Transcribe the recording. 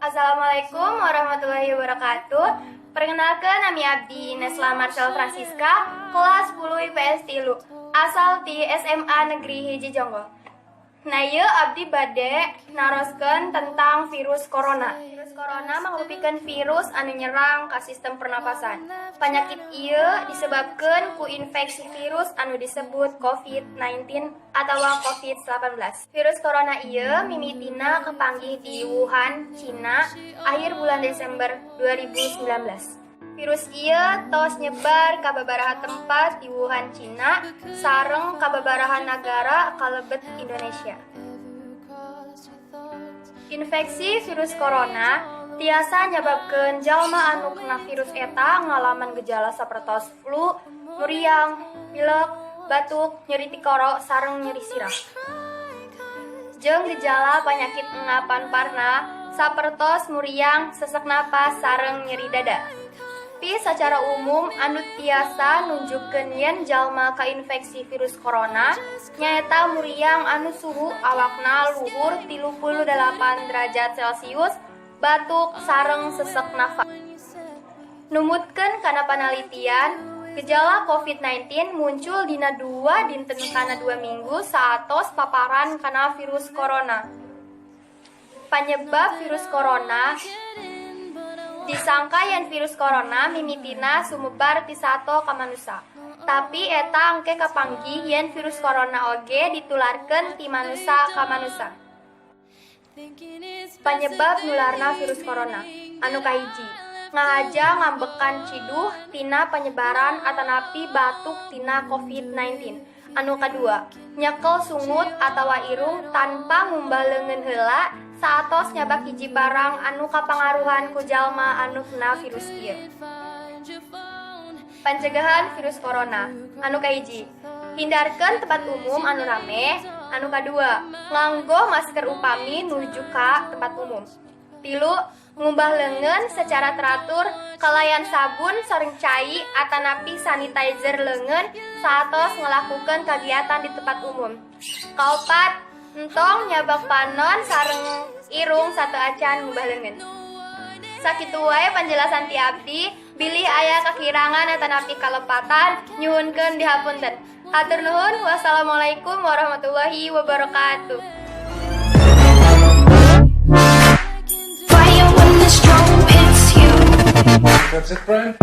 Assalamualaikum warahmatullahi wabarakatuh. Perkenalkan, nami abdi Nesla Marcel Francisca, kelas 10 IPS 3, asal ti SMA Negeri 1 Jonggol. Nah, ieu abdi bade naroskeun tentang virus corona. Virus corona mangrupikeun virus anu nyerang ka sistem pernapasan. Penyakit ieu disebabkeun ku infeksi virus anu disebut COVID-19 atau COVID-19. Virus corona ieu mimitina kepanggih di Wuhan, Cina, akhir bulan Desember 2019. Virus ieu tos nyebar ka babaraha tempat di Wuhan, Cina, sareng ka babaraha nagara kalebet Indonesia. Infeksi virus corona tiasa nyababkeun jalma anu kena virus eta ngalaman gejala sapertos flu, muriang, pilek, batuk, nyeri tikoro, sareng nyeri sirah. Jeung gejala penyakit engapan parna sapertos muriang, sesek napas, sareng nyeri dada. Tapi secara umum anu tiasa nunjukkeun yen jalma kainfeksi virus corona nyaeta muriang anu suhu awakna luhur 38 derajat Celcius, batuk, sareng sesek nafas. Numutkeun kana panalitian, gejala COVID-19 muncul dina 2 dinten kana 2 minggu saatos paparan kana virus corona. Panyebab virus corona: disangka yen virus corona mimitina sumebar ti sato ka manusa. Tapi eta engke kapanggih yen virus corona oge ditularkeun ti manusa ka manusa. Panyebab nularna virus corona. Anu kahiji, ngahaja ngambekan ciduh tina penyebaran atanapi batuk tina COVID-19. Anu kadua, nyekel sungut atawa irung tanpa ngumbah leungeun heula saatos nyabak hiji barang anu kapangaruhan ku jalma anu kena virus ieu. Pencegahan virus corona. Anu kahiji, hindarkeun tempat umum anu rame. Anu kadua, nganggo masker upami nuju ka tempat umum. Tilu, ngumbah leungeun secara teratur kalayan sabun sareng cai atanapi sanitizer leungeun saatos ngelakukan kegiatan di tempat umum. Kaopat, entong nyabak panon sareng irung sateuacan ngumbah leungeun. Sakitu wae penjelasan ti abdi, bilih aya kakirangan atanapi kalepatan, nyuhunkeun dihapunten. Hatur nuhun, wassalamualaikum warahmatullahi wabarakatuh. Fire when the strobe hits you. That's it, Brian?